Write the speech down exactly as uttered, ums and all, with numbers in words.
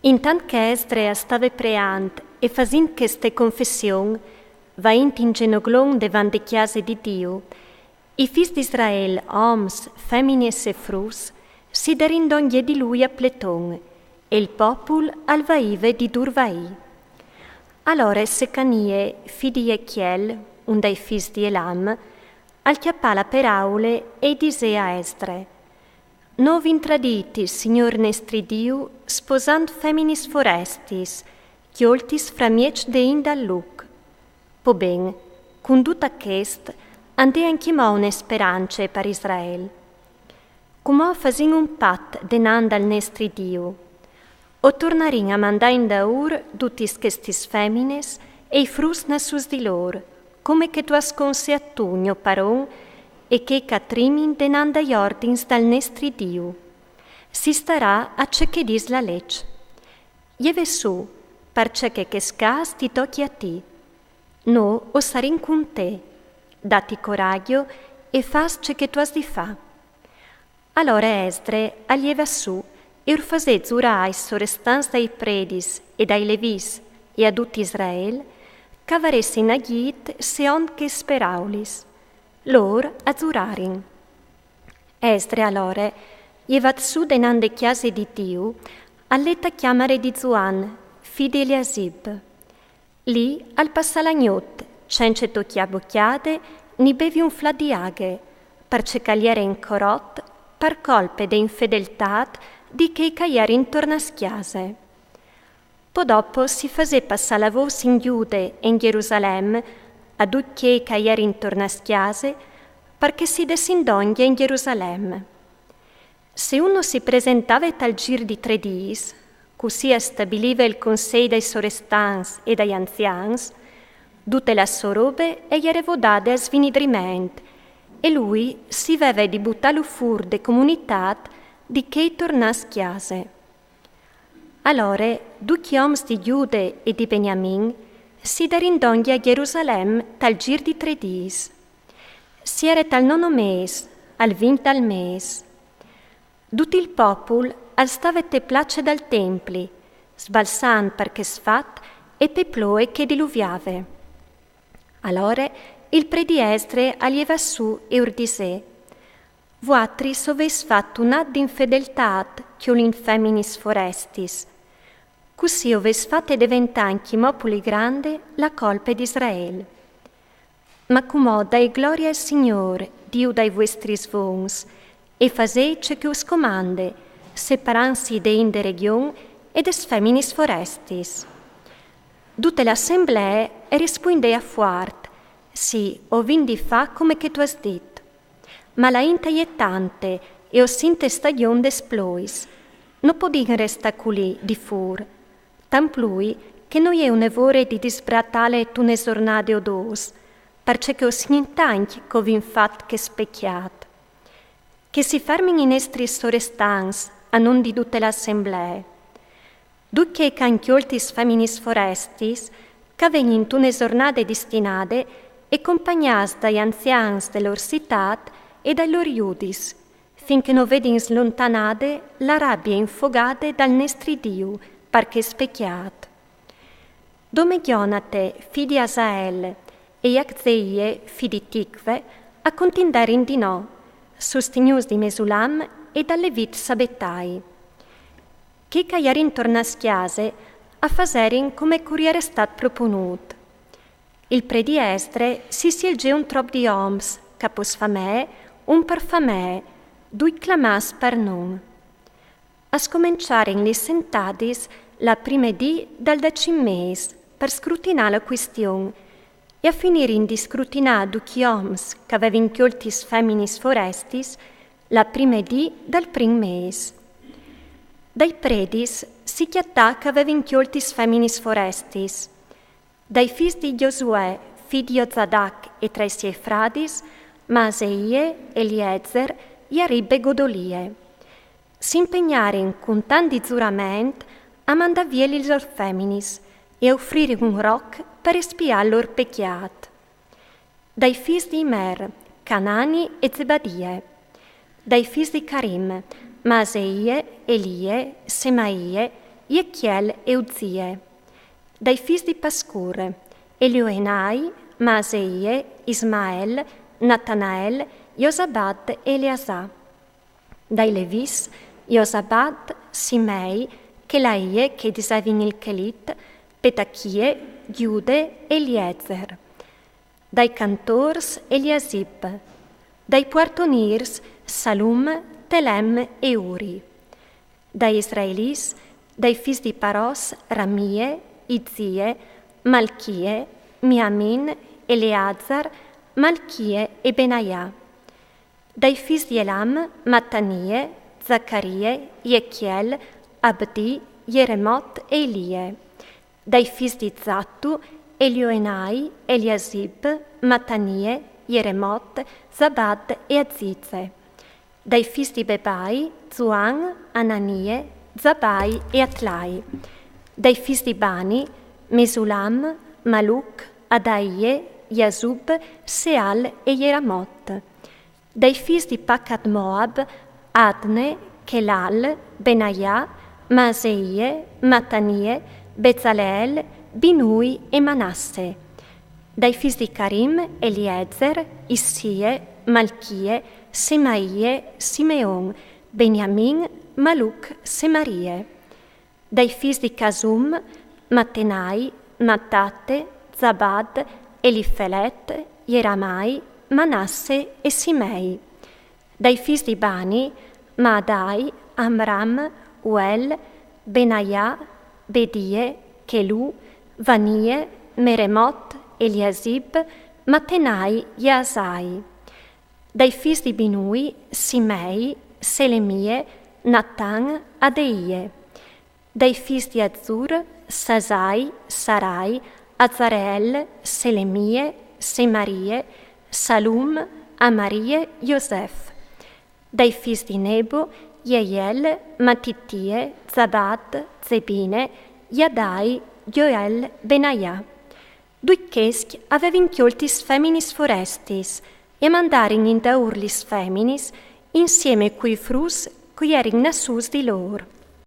Intant che Esdre al stave preant e fasint cheste confession, vaint in genoglon devant de cjase di Diu, i fis d'Israel, oms, feminis e fruts, si darin dongje di lui a pleton, e il popul al vaive di dur vaî. Alore Secanie, fi di Jechiel, un dai fis di Elam, al cjapà la peraule e i disè a Esdre: No vin tradit il Signôr nestri Diu sposant feminis forestis, cjoltis framieç de int dal luc. Po ben, cun dut chest, and è ancjemò une sperance par Israel. Cumò fasìn un pat denant dal nestri Diu. O tornarìn a mandâ indaûr dutis chestis feminis e i fruts nassûts di lôr, come che tu âs conseât tu, gno paron, e chei ch'a trimin denant dai ordins dal nestri Diu. Si starà a ce che e dîs la leç. Jeve sù, parcè che chest câs ti tocje a ti. Nô o sarìn cun te. Dati coragjo e fâs ce che tu âs di fâ. Alore Esdre al jevà sù e ur fasè zurâ ai sorestants dai predis e dai levîts e a dut Israel, ch'a varessin agjît seont chês peraulis. Lôr a zurarin. Esdre alore, jevât sù denant de cjase di Diu, al let a cjamare di Zuan, fi di Eliasib. Li al passà la gnot, cence tocjâ bocjade ni bevi un flat di aghe, parcè ch'al jere in corot par colpe de infedeltât di chei ch'a jerin tornâts cjase. Po dopo si fasè passâ la vôs in Gjude e in Jerusalem a ducj chei ch'a jerin tornâts cjase, par che si dessin dongje in Jerusalem. Se un no si presentave tal zîr di trê dîs, cussì al stabilive il consei dai sorestants e dai anzians, dute la sô robe e jere vodade a svinidriment, e lui si veve di butâlu fûr de comunitât di chei tornâts cjase. Alore ducj i oms di Gjude e di Beniamin si darin dongje a Jerusalem tal zîr di trê dîs. Si jere tal nono mês, al vint dal mês. Dut il popul al stave te place dal templi, sbalsant par chest fat e pe ploie che diluviave. Alore il predi Esdre al jevà sù e ur disè: Vuatris o vês fat un at di infedeltât cjolint feminis forestis. Cussì o vês fate deventâ ancjemò plui grande la colpe di Israel. Ma cumò daî glorie al Signôr, Diu dai vuestris vons, e fasê ce che us comande, separantsi de int de regjon e des feminis forestis. Dute la assemblee e rispuindea fuart: Sì, o vin di fâ come che tu âs dit. Ma la int e je tante e o sint stagjon des plois. No podìn restâ culì di fûr, tant plui che no je une vore di disbratâle tune zornade o dôs, parcè che o sin in tancj ch'o vin fat chest pecjât. Che si fermin i nestris sorestants a non di dute la assemblee. Ducj chei ch'a àn cjoltis feminis forestis, ch'a vegnin tune zornade distinade e compagnâts dai anzians de lôr citât e dai lôr judis, fin che no vedin slontanade la rabie infogade dal nestri Diu par chest pecjât. Dome Jonate, fi di Asael, e Jaczeie, fi di Ticve, a continderin di nô, sostignûts di Mesulam e dal levit Sabetai. Chei ch'a jerin tornâts cjase a faserin come ch'ur jere stât proponût. Il predi Esdre si sielzè un trop di oms, cap par famee, un par famee, ducj clamâts par non. A scomençarin lis sentadis la prime dì dal decim mês par scrutinâ la cuistion e a finirin di scrutinâ ducj i oms ch'a vevin cjoltis feminis forestis la prime dì dal prin mês. Dai predis si cjatà ch'a vevin cjoltis feminis forestis. Dai fis di Gjosuè, fi di Jozadac, e tra i siei fradis, Maaseie, Eliezer, Jarib e Godolie. Si impegnarin cun tant di zurament a mandâ vie lis lôr feminis e a ufririn un roc par espiâ il lôr pecjât. Dai fis di Imer, Canani e Zebadie. Dai fis di Carim, Maaseie, Elie, Semaie, Jechiel e Uzie. Dai fis di Pascur: Elioenai, Maaseie, Ismael, Natanael, Josabad e Eleasà. Dai Levis: Josabad, Simei, Chelaie, che disavin il Chelit, Petachie, Giude, Eliezer. Dai cantors: Eliasib. Dai puartonirs: Salum, Telem e Uri. Dai israelis: dai fis di Paros: Ramie, Izie, Malchie, Miamin, Eleazar, Malchie e Benaia. Dai fis di Elam: Matanie, Zacarie, Jechiel, Abdi, Jeremot e Elie. Dai fis di Zatu: Elioenai, Eliasib, Matanie, Jeremot, Zabad e Azize. Dai fis di Bebai: Zuan, Ananie, Zabai e Atlai. Dai fis di Bani: Mesulam, Maluc, Adaie, Jasub, Seal e Jeramot. Dai fis di Pacat Moab: Adne, Chelal, Benaia, Maaseie, Matanie, Bezaleel, Binui e Manasse. Dai fis di Carim: Eliezer, Issie, Malchie, Semaie, Simeon, Beniamin, Maluc, Semarie. Dai fis di Casum: Matenai, Matate, Zabad, Elifelet, Jeramai, Manasse e Simei. Dai fis di Bani: Maadai, Amram, Uel, Benaia, Bedie, Chelu, Vanie, Meremot, Eliasib, Matenai, Jaasai. Dai fis di Binui: Simei, Selemie, Natan, Adeie. Dai fis di Azur: Sasai, Sarai, Azareel, Selemie, Semarie, Salum, Amarie, Josef. Dai fis di Nebo: Jeiel, Matitie, Zabad, Zebine, Jadai, Joel, Benaia. Dui chescj a vevin cjolt lis feminis forestis e a mandarin indaur lis feminis insiemi cui fruts cui erin nassûts di lôr.